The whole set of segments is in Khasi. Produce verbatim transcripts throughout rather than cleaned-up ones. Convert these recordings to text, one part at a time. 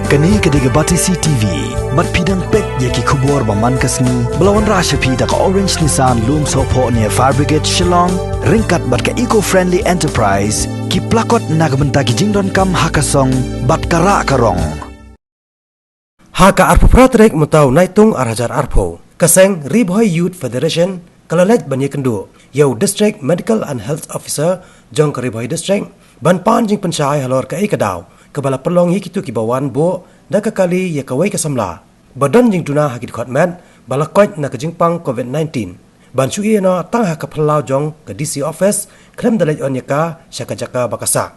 Kane ka dei ka Batesi T V. Bad phi dang peit ïa ki khubor ba man ka sngi ba la wanrah sha phi da ka Orange Nissan Lumsohphoh near Fire Brigade Shillong, ryngkat bad ka Eco Friendly Enterprise, ki plakot na ka bynta ki jingdonkam ha ka song bad ka rah ka rong. Ha ka arphew phra tarik mynta u Naitung ar hajar arphew, ka seng Ri Bhoi Youth Federation ka la leit ban ïakynduh ïa u District Medical and Health Officer jong ka Ri Bhoi District ban pan jingpynshai halor kaei ka daw kaba la pynlong ïa kito kiba wan buh da ka kali ïa kawei ka samla ba don jingduna ha ki dkhot met ba la koit na ka jingpang covid nineteen, ban shu ïeh noh tang ha ka phyllaw jong ka D C office, khlem da leit on ïa ka sha ka jaka ba ka sah.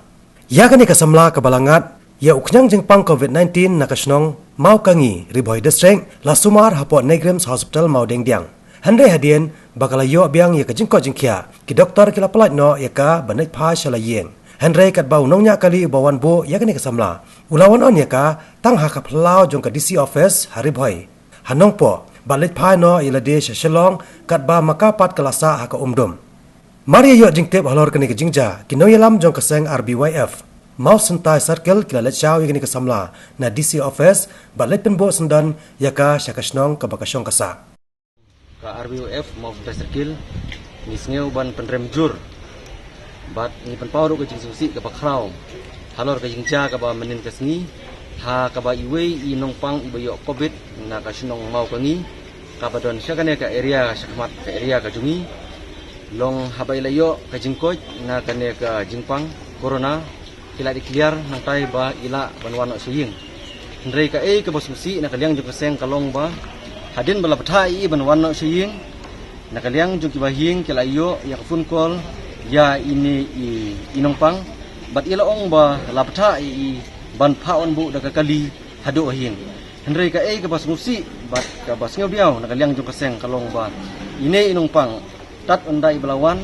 Ïa kane ka samla kaba la ngat ïa u khñiang jingpang covid nineteen na ka shnong Mawkangi, Ri Bhoi District, la sumar hapoh NEIGRIHMS Hospital Mawdengdiang. Hynrei hadien ba ka la ïoh biang ïa ka jingkoit jingkhiah, ki doktor ki la pyllait noh ïa ka ban leit phai sha la ïing. Hynrei katba u nongñiah kali uba wan buh ïa kane ka samla u la wan on ïa ka tang ha ka phyllaw jong ka D C office ha Ri Bhoi, ha Nongpoh, bad leit phai noh ïa lade sha Shillong, katba ma ka pat ka la sah ha ka Umdum. Mar ïa ïoh jingtip halor kane ka jingjia, ki nongïalam jong ka seng R B Y F Mawsyntai Circle ki la leit shaw ïa kane ka samla na D C office bad leit pynbuh syndon ïa ka sha ka shnong kaba ka shong ka sah. Ka R B Y F Mawsyntai Circle, ngi sngew ban pynrem jur bad ngi pynpaw ruh ka jingsngewsih kaba khraw halor ka jingjia kaba mynnin ka sngi, ha kaba iwei i nongpang iba ïoh covid na ka shnong Mawkangi, kaba don sha kane ka area, sha khmat ka area ka jong ngi, long haba i la ïoh ka jingkoit na kane ka jingpang corona, ki la declare nangtai ba i lah ban wan noh sha ïing. Hynrei kaei kaba sngewsih na ka liang jong ka seng ka long ba hadien ba la bthah ïa i ban wan noh sha ïing, na ka liang jong kiba ha ïing ki la ïoh ïa ka phone call ïa ine i, i nongpang, bad i la ong ba la bthah ïa i ban phah wan buh da ka kali haduh ha ïing. Hynrei kaei kaba sngewsih bad kaba sngewdiaw na ka liang jong ka seng ka long ba ine i nongpang, tad ynda i ba la wan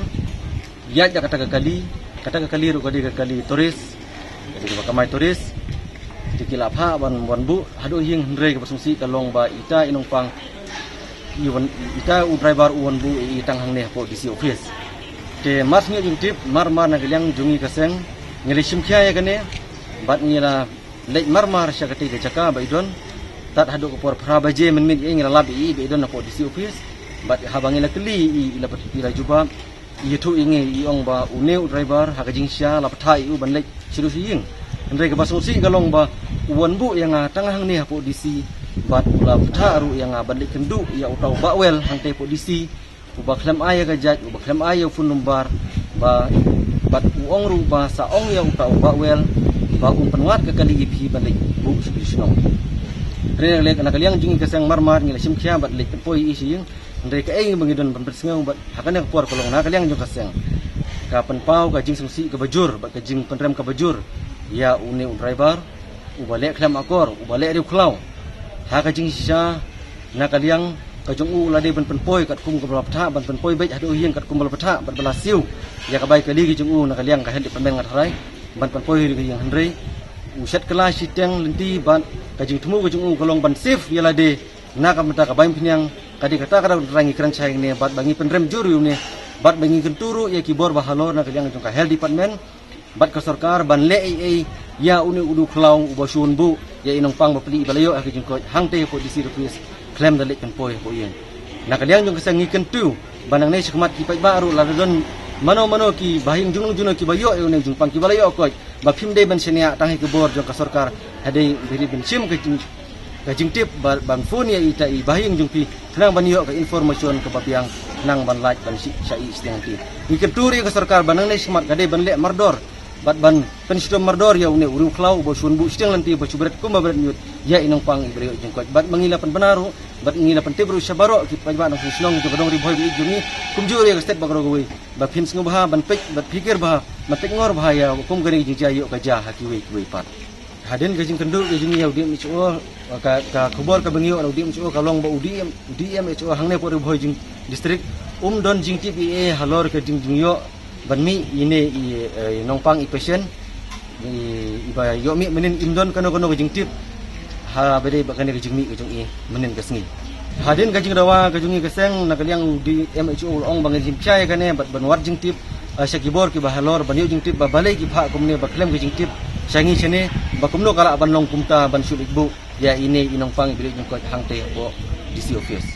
ïaid da kata ka kali, kata ka kali ruh ka dei ka kali tourist, ka dei kaba kamai tourist. Te ki la phah ban wan buh haduh ha ïing, hynrei kaba sngewsih ka long ba ita i nongpang, i wan, ita u driver u wan buh ïa i tang hangne hapoh D C office. Te mar shu ïoh jingtip, mar mar na ka liang jong ngi ka seng ngi la shim khia ïa kane bad ngi la leit mar mar sha katei ka jaka ba i don. Tad haduh ka por phra baje mynmiet ïa ngi la lap ïa i ba i don hapoh D C office. Bad haba ngi la kylli ïa i, i la, i la jubab, i ïathuh ïa ngi, i ong ba une u driver ha ka jingshisha la bthah ïa u ban leit shaduh sha ïing. Hynrei kaba sngewsih ka long ba u wan buh ïa nga tang hangne hapoh D C, bad u la bthah ruh ïa nga ban leit kynduh ïa uta u Bahwel hangtei hapoh D C, uba khlem ai ïa ka jait, uba khlem ai ïa u phone number, ba, bad u ong ruh ba sa ong ïa uta u Bahwel ba un pynwad ka kali ïa phi ban leit buh sha phi shnong. Hynrei na ka liang jong ngi ka seng mar mar ngi la shim khia bad leit pynpoi ïa i sha ïing. Hynrei kaei ba ngi don ban pynsngew bad ha kane ka por ka long na ka liang jong ka seng, ka pynpaw ka jingsngewsih kaba jur bad ka jingpynrem kaba jur ïa une u driver uba leh khlem akor, uba leh riewkhlaw. Ha ka jingshisha na ka liang ka jong u la dei ban pynpoi katkum kaba la bthah, ban pynpoi beit haduh ha ïing katkum ba la bthah bad ba la siew ïa ka bai kali ka jong u na ka liang ka health department, nga tharai ban pynpoi haduh ha ïing. Hynrei u shet kylla shiteng lynti bad ka jingthmu ka jong u ka long ban save ïa lade na ka bynta ka bai umphniang. Ka dei kata ka daw ngi kren shai hangne bad ba ngi pynrem jur ïa une bad ba ngi kyntu ruh ïa ki bor ba halor na ka liang jong ka health department bad ka sorkar ban leh ei ei ïa une u riewkhlaw uba shu wan buh ïa i nongpang bapli ba la ïoh ha ka jingkoit hangtei hapoh D C office khlem da leit pynpoi hapoh ïing. Na ka liang jong ka seng ngi kyntu ba nangne shakhmat ki paidbah ruh lada don mano mano ki bahaïing junom junom kiba ïoh ïa une u jingpang kiba la ïoh koit, ba phim dei ban shaniah tang ha ki bor jong ka sorkar, ha dei ba dei ban shim ka jing, ka jingtip ba, ban phone ïa ita i bahaïing jong phi khnang ban ïoh ka information kaba biang, khnang ban lait ban shi, shah ïehnoh shiteng lynti. Ngi kyntu ruh ïa ka sorkar ba nangne shakhmat ka dei ban leh mardor bad ban pynshitom mardor ïa une u riewkhlaw uba shu wan buh shiteng lynti ba shu bret kumba bret miut ïa i nongpang iba la ïoh jingkoit. Bad ma ngi la pynbna ruh bad ngi la pyntip ruh sha baroh ki paidbah nongshong shnong jong ka dong Ri Bhoi ba ïeit jong ngi, kumjuh ruh ïa ka state bad baroh kawei, ba phin sngewbha ban peit bad phikir bha, ban peit ngor bha ïa kum kane ka jingjia ïoh ka jia ha kiwei kiwei pat. Hadien ka jingkynduh ka jong ngi ïa u D M H O, ka, ka khubor kaba ngi ïoh na u D M H O ka long ba u D M, u D M H O hangne hapoh Ri Bhoi jing district um don jingtip ei ei halor ka jing, jingïoh ban mih ine i, eh, nongpang i patient i, iba ïoh mih mynnin, im don kano kano ka jingtip ha ba dei bad kane ka jingmih ka jong i mynnin ka sngi. Hadien ka jingdawa ka jong i ka seng na ka liang u D M H O u la ong ba ngin shim khia ïa kane bad ban wad jingtip, eh, sha ki bor kiba halor ban ïoh jingtip ba balei ki phah kumne ba khlem ka jingtip sha ngi shane ba kumno ka lah ban long kumta ban shu leit buh ïa ine i nongpang i briew jingkoit hangtei hapoh D C office.